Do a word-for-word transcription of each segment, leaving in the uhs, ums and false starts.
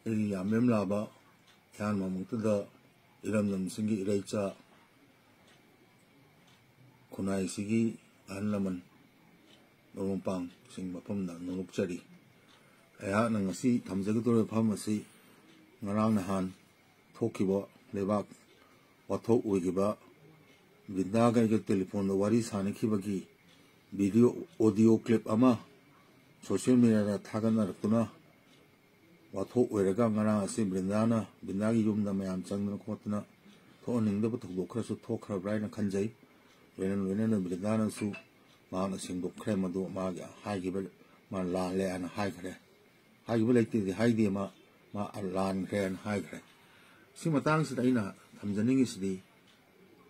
ꯑꯩꯒꯤ ꯌꯥꯝꯂꯦꯝꯂꯥꯕ ꯏꯍꯥꯟ ꯃꯃꯛꯇꯗ ꯏꯔꯝꯗꯝꯁꯤꯡꯒꯤ ꯏꯔꯩꯆꯥ, ꯈꯨꯟꯅꯥꯏꯁꯤꯒꯤ ꯑꯍꯜ ꯂꯃꯟ, ꯃꯔꯨꯞ ꯃꯄꯥꯡꯁꯤꯡ ꯃꯐꯝꯗ ꯅꯣꯂꯨꯛꯆꯔꯤ꯫ ꯑꯩꯍꯥꯛꯅ ꯉꯁꯤ ꯊꯝꯖꯒꯗꯧꯔꯤꯕ ꯐꯝ ꯑꯁꯤ ꯉꯔꯥꯡ ꯅꯍꯥꯟ ꯊꯣꯛꯈꯤꯕ ꯂꯩꯕꯥꯛ ꯋꯥꯊꯣꯛ ꯑꯣꯏꯈꯤꯕ ꯕ꯭ꯔꯤꯟꯗꯥꯒ ꯑꯩꯒ ꯇꯦꯂꯤꯐꯣꯟꯗ ꯋꯥꯔꯤ ꯁꯥꯅꯈꯤꯕꯒꯤ ꯚꯤꯗꯤꯑꯣ, ꯑꯣꯗꯤꯑꯣ ꯀ꯭ꯂꯤꯞ ꯑꯃ ꯁꯣꯁꯤꯌꯦꯜ ꯃꯦꯗꯤꯌꯥꯗ ꯊꯥꯒꯠꯅꯔꯛꯇꯨꯅ ꯋꯥꯊꯣꯛ ꯑꯣꯏꯔꯒ ꯉꯔꯥꯡ ꯑꯁꯤ ꯕ꯭ꯔꯤꯟꯗꯥꯅ, ꯕ꯭ꯔꯤꯟꯗꯥꯒꯤ ꯌꯨꯝꯗ ꯃꯌꯥꯝ ꯆꯪꯗꯅ ꯈꯣꯠꯇꯅ ꯊꯣꯛꯍꯟꯅꯤꯡꯗꯕ ꯊꯧꯗꯣꯛ ꯈꯔꯁꯨ ꯊꯣꯛꯈ꯭ꯔꯕ꯭ꯔꯥ ꯍꯥꯏꯅ ꯈꯟꯖꯩ꯫ ꯂꯣꯏꯅ ꯂꯣꯏꯅꯅ ꯕ꯭ꯔꯤꯟꯗꯥꯅꯁꯨ ꯃꯍꯥꯛꯅ ꯁꯦꯡꯗꯣꯛꯈ꯭ꯔꯦ, ꯃꯗꯨ ꯃꯥꯒꯤ ꯍꯥꯏꯈꯤꯕ, ꯃꯥ ꯂꯥꯜꯂꯦ ꯍꯥꯏꯅ ꯍꯥꯏꯈ꯭ꯔꯦ꯫ ꯍꯥꯏꯈꯤꯕ ꯂꯩꯇꯦꯗꯤ ꯍꯥꯏꯗꯦ, ꯃꯥ, ꯃꯥ ꯂꯥꯟꯈ꯭ꯔꯦ ꯍꯥꯏꯅ ꯍꯥꯏꯈ꯭ꯔꯦ꯫ ꯁꯤ ꯃꯇꯥꯡꯁꯤꯗ ꯑꯩꯅ ꯊꯝꯖꯅꯤꯡꯉꯤꯁꯤꯗꯤ,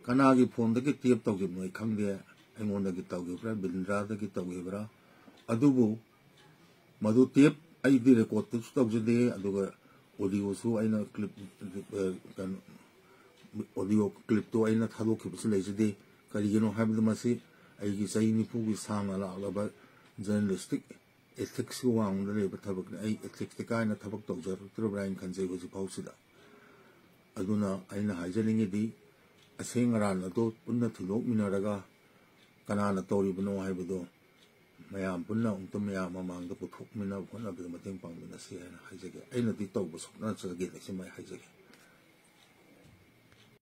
ꯀꯅꯥꯒꯤ ꯐꯣꯟꯗꯒꯤ ꯇꯦꯞ ꯇꯧꯈꯤꯕꯅꯣ ꯑꯩ ꯈꯪꯗꯦ, ꯑꯩꯉꯣꯟꯗꯒꯤ ꯇꯧꯈꯤꯕ꯭ꯔꯥ, ꯕ꯭ꯔꯤꯟꯗꯥꯗꯒꯤ ꯇꯧꯈꯤꯕ꯭ꯔꯥ, ꯑꯗꯨꯕꯨ ꯃꯗꯨ ꯇꯦꯞ ꯑꯩꯗꯤ ꯔꯦꯀꯣꯔꯠꯇꯁꯨ ꯇꯧꯖꯗꯦ, ꯑꯗꯨꯒ ꯑꯣꯗꯤꯑꯣꯁꯨ ꯑꯩꯅ ꯀ꯭ꯂꯤꯞ, ꯑ, ꯀꯩꯅꯣ, ꯑꯣꯗꯤꯑꯣ ꯀ꯭ꯂꯤꯞꯇꯣ ꯑꯩꯅ ꯊꯥꯗꯣꯛꯈꯤꯕꯁꯨ ꯂꯩꯖꯗꯦ꯫ ꯀꯔꯤꯒꯤꯅꯣ ꯍꯥꯏꯕꯗ ꯃꯁꯤ ꯑꯩꯒꯤ ꯆꯍꯤ ꯅꯤꯐꯨꯒꯤ ꯁꯥꯡꯅ ꯂꯥꯛꯂꯕ ꯖꯔꯅꯦꯂꯤꯁꯇꯤꯛ ꯑꯦꯊꯤꯛꯁꯀꯤ ꯋꯥꯡꯃꯗ ꯂꯩꯕ ꯊꯕꯛꯅꯤ꯫ ꯑꯩ ꯑꯦꯊꯤꯛꯁꯇ ꯀꯥꯏꯅ ꯊꯕꯛ ꯇꯧꯖꯔꯛꯇ꯭ꯔꯕ꯭ꯔꯥ ꯍꯥꯏꯅ ꯈꯟꯖꯩ ꯍꯧꯖꯤꯛ ꯐꯥꯎꯁꯤꯗ꯫ ꯑꯗꯨꯅ ꯑꯩꯅ ꯍꯥꯏꯖꯅꯤꯡꯉꯤꯗꯤ, ꯑꯁꯦꯡ ꯑꯔꯥꯟ ꯑꯗꯨ ꯄꯨꯟꯅ ꯊꯤꯗꯣꯛꯃꯤꯟꯅꯔꯒ ꯀꯅꯥꯅ ꯇꯧꯔꯤꯕꯅꯣ ꯍꯥꯏꯕꯗꯣ ꯃꯌꯥꯝ ꯄꯨꯟꯅ ꯑꯃꯨꯛꯇ ꯃꯌꯥꯝ ꯃꯃꯥꯡꯗ ꯄꯨꯊꯣꯛꯃꯤꯟꯅꯕ ꯍꯣꯠꯅꯕꯗ ꯃꯇꯦꯡ ꯄꯥꯡꯃꯤꯟꯅꯁꯤ ꯍꯥꯏꯅ ꯍꯥꯏꯖꯒꯦ꯫ ꯑꯩꯅꯗꯤ ꯇꯧꯕ ꯁꯨꯛꯅ ꯆꯠꯆꯗꯦ, ꯁꯤꯃ ꯑꯩ ꯍꯥꯏꯖꯒꯦ꯫